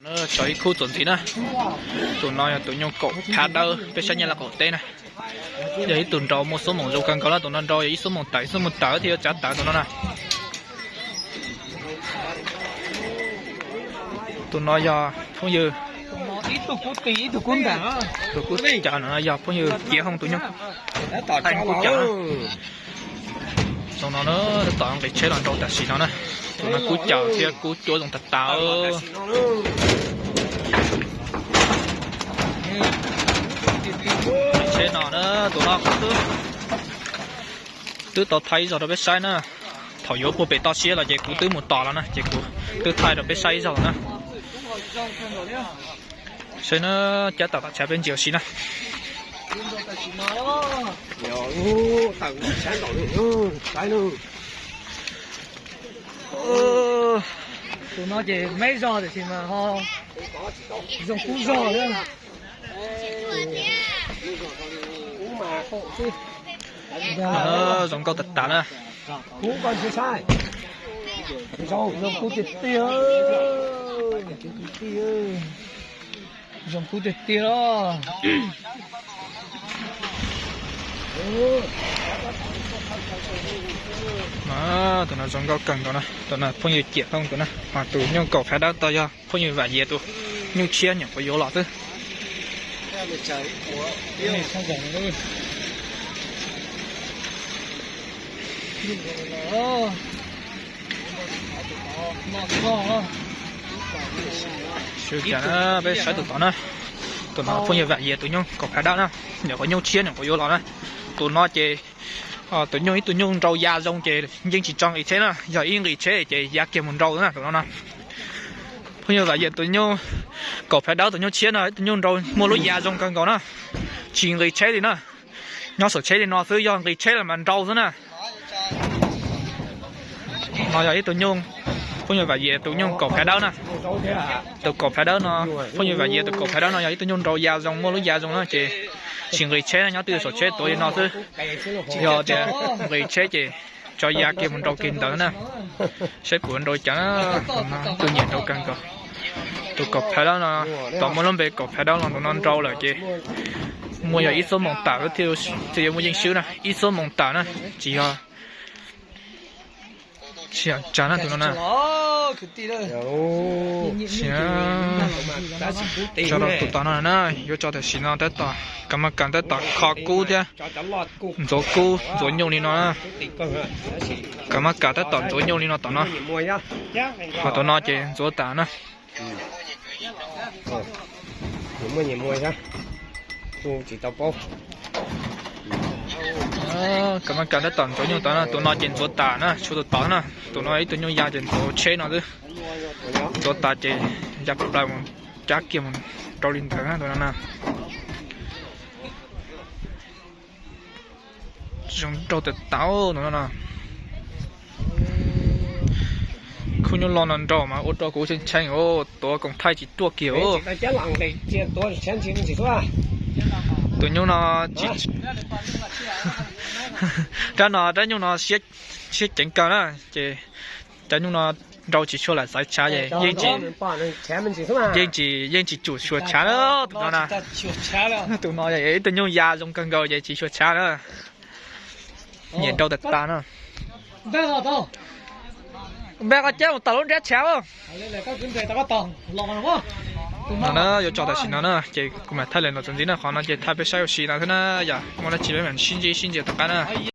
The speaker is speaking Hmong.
Tso ib khub txuas ntxiv na. Tus no yog tus nyuj kaum phav dawb peb saib nyob lawv qaum teb na. Yog ib tug nrau muaj xuab moos zoo kawg nkaus na, tus no nrau yog ib xuab moos tawm ib xuab moos tawm thiaj yuav tsav tawm tus no na. Tus no yog phooj ywg, tus kub caws no yog phooj ywg Ciav Hoo tus nyuj. Kub caws no, tab tom nqis tsheb los nrau tam sim no na. Tus no kub caws thiab kub cuab zoo tag tas. Tsheb no na, tus no kuv twb tau thaij ib zaug rau peb saib na. Thaum yuav puag pem toj siab los ces kuv twb mus tos los na, ces kuv twb thaij rau peb saib ib zaug na. Saib na, cab tawm tom tshav peb ntsia ua si na. Tus no ces me zog tiam sis mas ho zoo kub zog thiab. Zoo nkauj tag tas na. Zoo kub tiag tiag. Zoo kub tiag tiag los. Tus no zoo nkauj kawg nkaus na, tus no phooj ywg Ciam Hoo tus na, ho tus nyuj kaum phav dawb tod yog phooj ywg Vam Yias tus nyuj tshiab nyuam qhuav yuav los xwb. Sawv daws na, peb saib tus tod na, tus no phooj ywg Vam Yias tus nyuj kaum phav dawb na, nyuam qhuav nyuj tshiab nyuam qhuav yuav los na. Tus no ces tus nyuj ib tug nyuj nrau ya zoo ces yeej tsis tso nqis tsheb na, yog ib nqis tsheb ces ya kiag mus nrau na tus no na. Phooj ywg Vam Yias tus nyuj kaum phav dawb tus nyuj tshiab no ib tug nyuj nrau muaj lub ya zoo kawg nkaus na, tsis nqis tsheb li na. Nyob saum tsheb li no xwb, yog nqis tsheb los mas nrau xwb na. No yog ib tug nyuj, phooj ywg Vam Yias tus nyuj kaum phav dawb na. Tus kaum phav dawb no, phooj ywg Vam Yias tus kaum phav dawb no yog ib tug nyuj nrau ya zoo muaj lub ya zoo na ces tsis nqis tsheb na, nyob twj saum tsheb tuav li no xwb. Yog tias nqis tsheb ces tso ya kiag mus nrau kiag ntawd na. Saib puas nrau cas, tus nyiam nrau kawg nkaus. Tus kaum phav dawb no, tos muaj lub npe kaum phav dawb no tus no nrau lawm ces muaj yog ib xuab moos tawm thiaj yuav muaj yeej swb na, ib xuab moos tawm na, tsis yog tsis yog tsawg na tus no na. Tso rau tus tod no na, yuav tso tam sim no tab tom, kav mas kam tab tom kho kub thiab ntxuav kub ntxuav nyuj li no na. Kav mas kam tab tom ntxuav nyuj li no tom no, ho tom no ces ntxuav tas na. Kav mas kam tab tom ntxuav nyuj tod na, tus no ces ntxuav tas na, tshuav tus tod na, tus no ib tug nyuj ya ces ntxuav tsheb no xwb. Ntxuav tas ces ya plaws mus cab kiag mus rau li ntawd na tus no na. Zoo nraug tawv tawv no no. Khub nyuj loj no nraug mas ua rau kuv tshee tshee, tuav koom thaij tsis tuaj kiag. Tus nyuj no, rab no rab nyuj no siab ceev kawg na, ces cov nyuj no nrau tsis tshua lam xaiv tshav ces yeej tsis, yeej tsis tsum xyuas tshav na tus no na. Tus no ib tug nyuj ya zoo kawg nkaus ces tsis xyuas tshav na. Nyiam nrau tas tas na. Npe koj cab mus tom lub nrab tshav. No na, yuav tso tam sim no na ces kuv mam thaij lem los txuas ntxiv na, qhov no ces thaij peb saib ua si no xwb na, yog muaj dab tsi peb mam sib ntsib sib ntsia tom qab na.